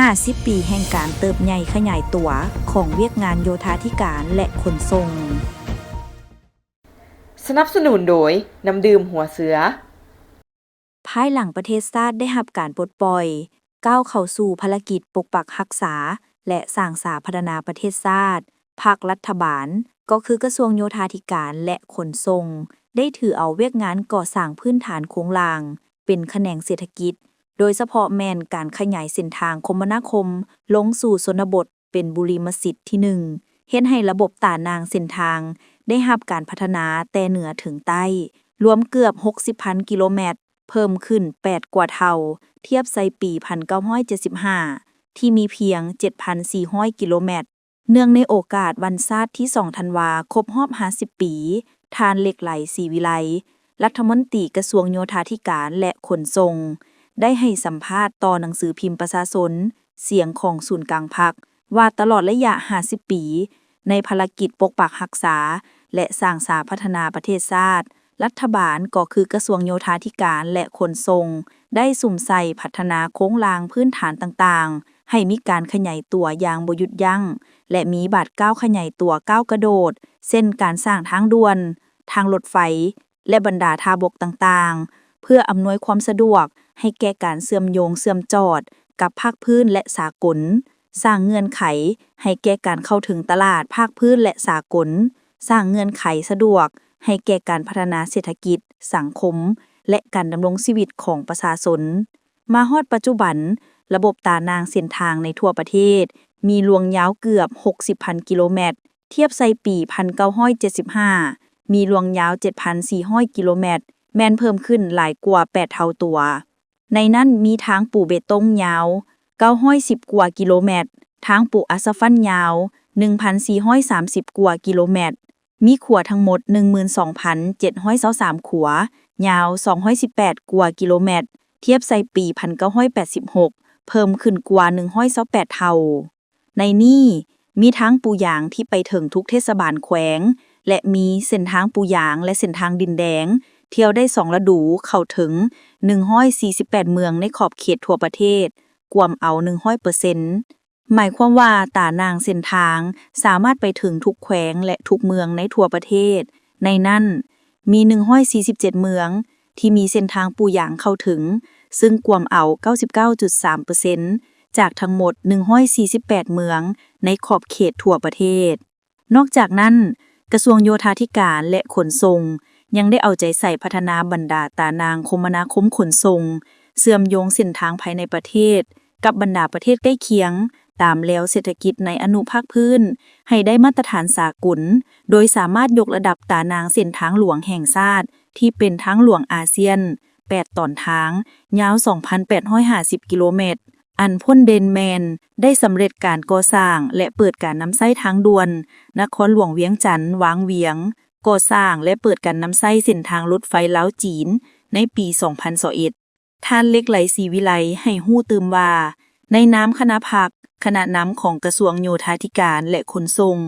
ຫ້າສິບປີແຫ່ງການເຕີບໃຫຍ່ຂະຫຍາຍຕົວຂອງວຽກງານໂຍທາທິການ ແລະ ຂົນສົ່ງ. ສະໜັບສະໜູນໂດຍ ນ້ຳດື່ມຫົວເສືອ. ພາຍຫຼັງປະເທດຊາດໄດ້ຮັບການປົດປ່ອຍ, ກ້າວເຂົ້າສູ່ພາລະກິດປົກປັກຮັກສາ ແລະ ສ້າງສາພັດທະນາປະເທດຊາດ, ພັກລັດຖະບານ ກໍຄືກະຊວງໂຍທາທິການ ແລະ ຂົນສົ່ງ ໄດ້ຖືເອົາວຽກງານກໍ່ສ້າງພື້ນຖານໂຄງລ່າງເປັນຂະແໜງເສດຖະກິດ, ໂດຍສະເພາະແມ່ນການຂະຫຍາຍເສັ້ນທາງຄົມມະນາຄົມລົງສູ່ຊົນນະບົດ ເປັນບຸລິມະສິດທີໜຶ່ງ ເຮັດໃຫ້ລະບົບຕາໜ່າງເສັ້ນທາງໄດ້ຮັບການພັດທະນາແຕ່ເໜືອເຖິງໃຕ້, ລວມເກືອບຫົກສິບພັນກິໂລແມັດ, ເພີ່ມຂຶ້ນແປດກວ່າເທົ່າ ທຽບໃສ່ປີພັນເກົ້າຮ້ອຍເຈັດສິບຫ້າ ທີ່ມີພຽງເຈັດພັນສີ່ຮ້ອຍກິໂລແມັດ. ເນື່ອງໃນໂອກາດວັນຊາດທີສອງທັນວາ ຄົບຮອບຫ້າສິບປີ, ທ່ານ ເລັກໄຫຼ ສີວິໄລ ລັດຖະມົນຕີກະຊວງໂຍທາທິການ ແລະ ຂົນສົ່ງ ໄດ້ໃຫ້ສຳພາດຕໍ່ໜັງສືພິມປະຊາຊົນ ສຽງຂອງສູນກາງພັກ ວ່າຕະຫຼອດໄລຍະຫ້າສິບປີ ໃນພາລະກິດປົກປັກຮັກສາ ແລະ ສ້າງສາພັດທະນາປະເທດຊາດ, ລັດຖະບານກໍຄືກະຊວງໂຍທາທິການ ແລະ ຂົນສົ່ງ ໄດ້ສຸມໃສ່ພັດທະນາໂຄງລ່າງພື້ນຖານຕ່າງໆ ໃຫ້ມີການຂະຫຍາຍຕົວຢ່າງບໍ່ຢຸດຢັ້ງ ແລະ ມີບາດກ້າວຂະຫຍາຍຕົວກ້າວກະໂດດ ເຊັ່ນ ການສ້າງທາງດ່ວນ, ທາງລົດໄຟ ແລະ ບັນດາທ່າບົກຕ່າງໆ ເພື່ອອຳນວຍຄວາມສະດວກໃຫ້ແກ່ການເຊື່ອມໂຍງເຊື່ອມຈອດກັບພາກພື້ນ ແລະ ສາກົນ, ສ້າງເງື່ອນໄຂໃຫ້ແກ່ການເຂົ້າເຖິງຕະຫຼາດພາກພື້ນ ແລະ ສາກົນ, ສ້າງເງື່ອນໄຂສະດວກໃຫ້ແກ່ການພັດທະນາເສດຖະກິດ, ສັງຄົມ ແລະ ການດຳລົງຊີວິດຂອງປະຊາຊົນ. ມາຮອດປັດຈຸບັນ, ລະບົບຕາໜ່າງເສັ້ນທາງໃນທົ່ວປະເທດມີລວງຍາວເກືອບຫົກສິບພັນກິໂລແມັດ, ທຽບໃສ່ປີພັນເກົ້າຮ້ອຍເຈັດສິບຫ້າ ມີລວງຍາວເຈັດພັນສີ່ຮ້ອຍກິໂລແມັດ, ແມ່ນເພີ່ມຂຶ້ນຫຼາຍກວ່າແປດເທົ່າຕົວ. ໃນນັ້ນມີທາງປູເບຕົງຍາວເກົ້າຮ້ອຍສິບກວ່າກິໂລແມັດ, ທາງປູອາສະຟັນຍາວໜຶ່ງພັນສີ່ຮ້ອຍສາມສິບກວ່າກິໂລແມັດ, ມີຂົວທັງໝົດໜຶ່ງໝື່ນສອງພັນເຈັດຮ້ອຍຊາວສາມຂົວ, ຍາວສອງຮ້ອຍສິບແປດກວ່າກິໂລແມັດ, ທຽບໃສ່ປີພັນເກົ້າຮ້ອຍແປດສິບຫົກ ເພີ່ມຂຶ້ນກວ່າໜຶ່ງຮ້ອຍຊາວແປດເທົ່າ. ໃນນີ້ມີທາງປູຢາງທີ່ໄປເຖິງທຸກເທດສະບານແຂວງ ແລະ ມີເສັ້ນທາງປູຢາງ ແລະ ເສັ້ນທາງດິນແດງ ທ່ຽວໄດ້ສອງລະດູ ເຂົ້າເຖິງໜຶ່ງຮ້ອຍສີ່ສິບແປດເມືອງໃນຂອບເຂດທົ່ວປະເທດ, ກວມເອົາໜຶ່ງຮ້ອຍເປີເຊັນ. ໝາຍຄວາມວ່າຕາໜ່າງເສັ້ນທາງສາມາດໄປເຖິງທຸກແຂວງ ແລະ ທຸກເມືອງໃນທົ່ວປະເທດ. ໃນນັ້ນມີໜຶ່ງຮ້ອຍສີ່ສິບເຈັດເມືອງທີ່ມີເສັ້ນທາງປູຢາງເຂົ້າເຖິງ, ຊຶ່ງກວມເອົາເກົ້າສິບເກົ້າຈຸດສາມເປີເຊັນ ຈາກທັງໝົດໜຶ່ງຮ້ອຍສີ່ສິບແປດເມືອງໃນຂອບເຂດທົ່ວປະເທດ. ນອກຈາກນັ້ນ, ກະຊວງໂຍທາທິການ ແລະ ຂົນສົ່ງ ຍັງໄດ້ເອົາໃຈໃສ່ພັດທະນາບັນດາຕາໜ່າງຄົມມະນາຄົມຂົນສົ່ງ, ເຊື່ອມໂຍງເສັ້ນທາງພາຍໃນປະເທດກັບບັນດາປະເທດໃກ້ຄຽງ, ຕາມແລວເສດຖະກິດໃນອະນຸພາກພື້ນ ໃຫ້ໄດ້ມາດຕະຖານສາກົນ, ໂດຍສາມາດຍົກລະດັບຕາໜ່າງເສັ້ນທາງຫຼວງແຫ່ງຊາດທີ່ເປັນທາງຫຼວງອາຊຽນ ແປດຕອນທາງ, ຍາວສອງພັນແປດຮ້ອຍຫ້າສິບກິໂລແມັດ, ອັນພົ້ນເດັ່ນແມ່ນໄດ້ສຳເລັດການກໍ່ສ້າງ ແລະ ເປີດການນຳໃຊ້ທາງດ່ວນນະຄອນຫຼວງວຽງຈັນ ວາງວຽງ, ກໍ່ສ້າງ ແລະ ເປີດການນຳໃຊ້ເສັ້ນທາງລົດໄຟລາວ-ຈີນໃນປີສອງພັນຊາວເອັດ. ທ່ານ ເລັກໄຫຼ ສີວິໄລ ໃຫ້ຮູ້ຕື່ມວ່າ, ໃນນາມຄະນະພັກ, ຄະນະນຳຂອງກະຊວງໂຍທາທິການ ແລະ ຂົນສົ່ງ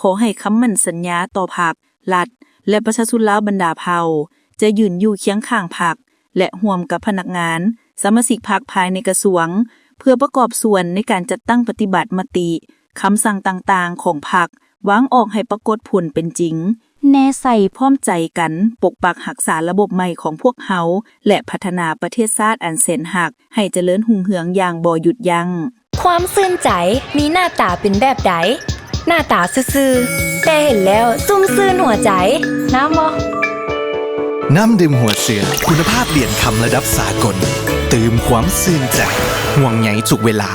ຂໍໃຫ້ຄຳໝັ້ນສັນຍາຕໍ່ພັກ, ລັດ ແລະ ປະຊາຊົນລາວບັນດາເຜົ່າ ຈະຢືນຢູ່ຄຽງຂ້າງພັກ ແລະ ຮ່ວມກັບພະນັກງານ, ສະມາຊິກພັກພາຍໃນກະຊວງ ເພື່ອປະກອບສ່ວນໃນການຈັດຕັ້ງປະຕິບັດມະຕິ, ຄຳສັ່ງຕ່າງໆຂອງພັກ ວາງອອກໃຫ້ປາກົດຜົນເປັນຈິງ, ແນໃສ່ພ້ອມໃຈກັນປົກປັກຮັກສາລະບົບໃໝ່ຂອງພວກເຮົາ ແລະ ພັດທະນາປະເທດຊາດອັນແສນຮັກໃຫ້ຈະເລີນຮຸ່ງເຮືອງຢ່າງບໍ່ຢຸດຢັ້ງ. ຄວາມຊື່ນໃຈມີໜ້າຕາເປັນແບບໃດ? ໜ້າຕາຊື່ໆ ແຕ່ເຫັນແລ້ວຊຸ່ມຊື່ນຫົວໃຈ. ນ້ຳບໍ່? ນ້ຳດື່ມຫົວເສືອ ຄຸນນະພາບຫຼຽນຄຳລະດັບສາກົນ ຕື່ມຄວາມຊື່ນໃຈ ຫ່ວງໃຍທຸກເວລາ.